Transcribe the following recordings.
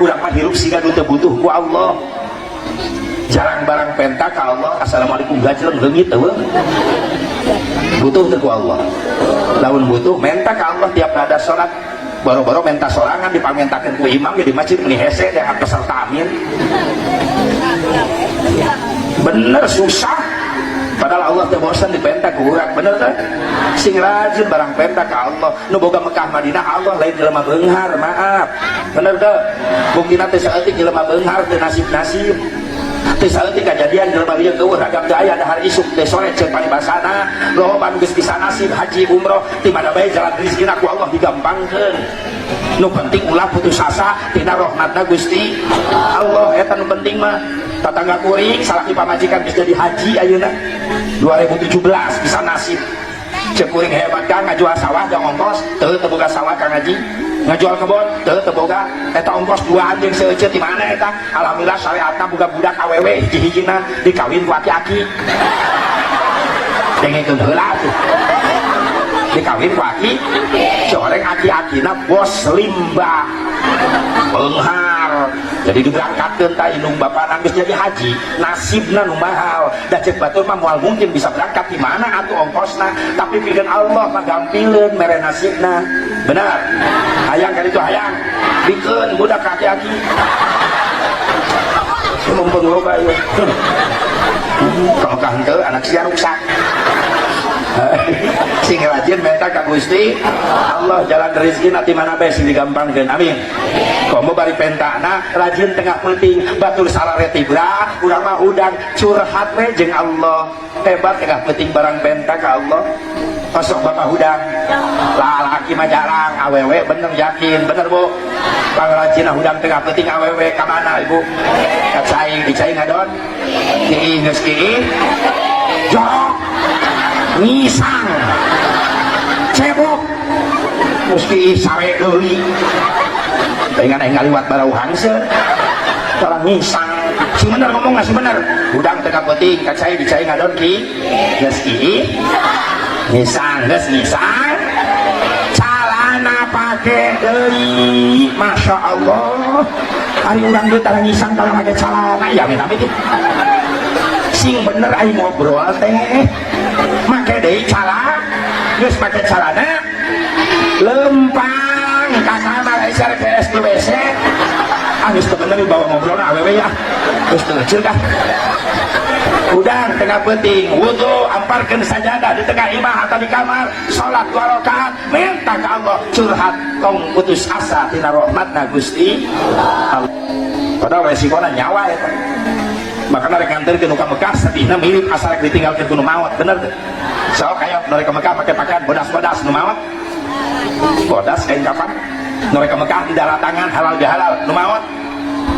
Urang mah hirup siga nu teu butuh ku Allah. Jarang barang penta ka Allah. Assalamualaikum, gajleng leungit eueuh. Butuh teu ku Allah? Lamun butuh, menta ka Allah tiap ada salat. Boro-boro menta sorangan, dipamentakeun ku imam ge di masjid meni hese dengan peserta amin. Bener susah, padahal Allah teu bosan dipenta ku urang, bener teh? Sing rajin barang penta ka Allah. Nu boga Mekah Madinah Allah, lain jelema beunghar, maaf, bener teh? Buktina teh saeutik jelema beunghar teu nasib-nasib, teu saeutik kajadian jelema lieu eueuh, ragam teu aya, dahar isuk teh sore ceuk paribasana. Loba nu geus bisa nasib haji umroh, di mana bae jalan rezekina ku Allah digampangkeun. Nu penting ulah putus asa tina rahmatna Gusti Allah, eta nu penting mah. Tatangga kuring salaki pamajikan geus jadi haji ayeuna 2017, bisa nasib. Cek kuring, hebat Kang, ngajual sawah jang ongkos. Teu, teu boga sawah, Kang Haji. Ngajual kebon teu, teu boga. Eta ongkos dua anjing seeuceut di mana eta? Alhamdulillah syariatna boga budak awewe hiji-hijina, dikawin ku aki-aki. Dengekeun heula tuh, dikawin ku aki coreng, aki-akina bos limbah beunghar, jadi diberangkatkeun. Ta indung bapak geus jadi haji, nasibna nu mahal. Da cek batur mah moal mungkin bisa berangkat, di mana atuh ongkosna? Tapi pikeun Allah mah gampileun mere nasibna. Benar, hayang kan itu, hayang bikeun budak aki-aki, mumpung loba ieu. Kalau ka henteu anak sia ruksak. Sing rajin minta ka Gusti Allah, jalan rezeki nanti mana bae sing digampangkeun, amin. Komo bari pentana rajin tengah peuting, batur salare tibra, urang mah hudang curhat we jeung Allah. Hebat, tengah peuting barang penta ka Allah. Osok bapak hudang, lalaki mah jarang, awewe bener, yakin bener, Bu? Pangrajin hudang tengah peuting awewe. Ka mana ibu? Ka cai, di cai ngadon kiih, geus kiih jorok, ngisang, cebok, geus kiih sare deui. Pengen aing ngaliwat barau hangseut orang ngisang. Sing bener ngomong nggak, sing bener. Hudang tengah peuting ka cai, di cai ngadon ki, geus kiih ngisang, geus ngisang calana pake deui. Masya Allah, ari urang deui tara ngisang tara make calana ya, amit amit. Sing bener aing ngobrol teh. Make deui calana, geus make calana lempang ka kamar, aisyah ke di WC. Ah, geus teu bener bawa ngobrol awewe ya, geus teu kecil kah. Udang tengah peuting, wudhu, amparkeun sajadah di tengah imah atau di kamar, salat dua rakaat, minta ke Allah, curhat, tong putus asa tina rahmatna Gusti Allah. Padahal resikona nyawa eta. Makanya rek nganterkeun ka Mekah sedihna mirip asa rek ditinggalkeun ku nu maot, bener teu? Sok aya nu rek ka Mekah pake pakaian bodas-bodas, nu maot. Bodas kain kapan? Nu rek ka Mekah didaratangan halal bihalal, nu maot.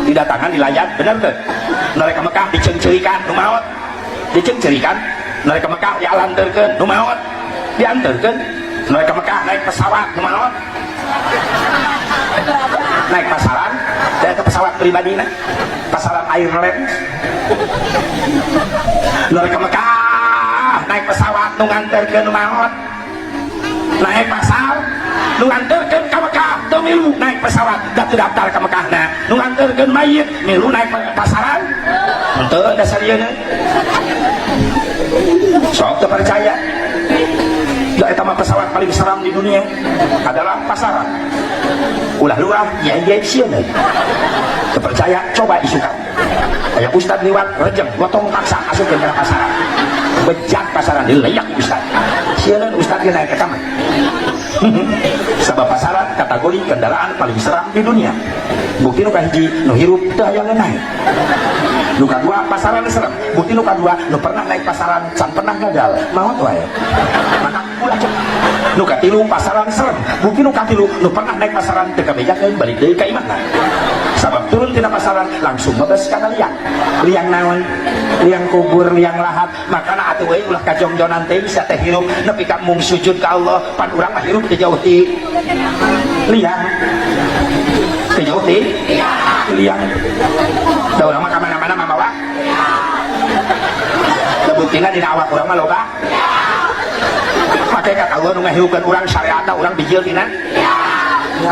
Didatangan dilayat, bener teu? Nu rek ka Mekah diceungceurikan, nu maot. Diceungceurikan. Nu rek ka Mekah dialanterkeun, nu maot. Dianterkeun. Nu rek ka Mekah naik pesawat, nu maot. Naik pasaran, dan ke pesawat pribadi na. Pasaran airline. Nu rek ka Mekah naik pesawat, nu nganterkeun nu maot. Naik pasar, nu nganterkeun ka Mekah teu milu naik pesawat, da teu daftar ka Mekahna. Nu nganterkeun mayit milu naik pasaran? Henteu, dasar ieu. Sok teu percaya. Da eta mah pesawat paling seram di dunia adalah pasaran. Ulah lurah ya ya sieun. Teu percaya, coba isukan. Aya ustad liwat rejeng, gotong paksa asupkeun kana pasaran. Bejat pasaran dileyak ustad. Sieun ustad ge naik eta mah. Sabab pasaran kategori kendaraan paling seram di dunia. Bukti nu kahiji, nu hirup teu hayang naik. Nu kadua, pasaran serem. Bukti nu kadua, nu pernah naik pasaran can pernah gagal, maot wae. Maka ulah cek. Nu katilu, pasaran serem. Bukti nu katilu, nu pernah naik pasaran teu kabejakeun balik deui ka imahna. Sabab turun tina pasaran langsung mebes kana liang. Liang naon? Liang kubur, liang lahat. Makana atuh we ulah kajongjonan teh, bisa teh hirup nepi ka mung sujud ka Allah. Pan urang mah hirup teu jauh ti liang. Teu jauh ti liang. Da urang mah ka mana-mana mamawa. Da buktina dina awak urang mah loba. Make kata Allah nu ngahirupkeun urang, syariatna urang bijil tina. Ya.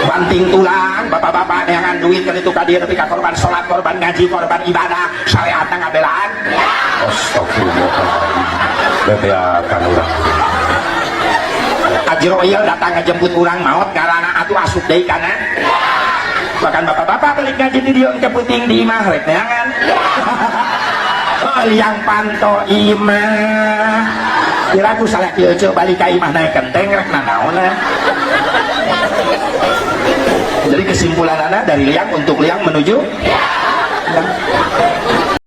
Bantu. Banting tulang bapak-bapak neangan duit kan itu ka dieu, nepi ka korban salat, korban ngaji, korban ibadah, syariatna ngabelaan. Astagfirullahaladzim, bebeakan urang. Ajroil datang ngejemput urang, maot ngarana atuh asup deui kana. Bahkan bapak-bapak balik ngaji di dieu, engke peuting di imah rek neangan. Oh, liang panto imah kira aku salah kieu, balik ka imah naik kenteng rek nanaonan. Jadi kesimpulan anak dari liang untuk liang menuju liang.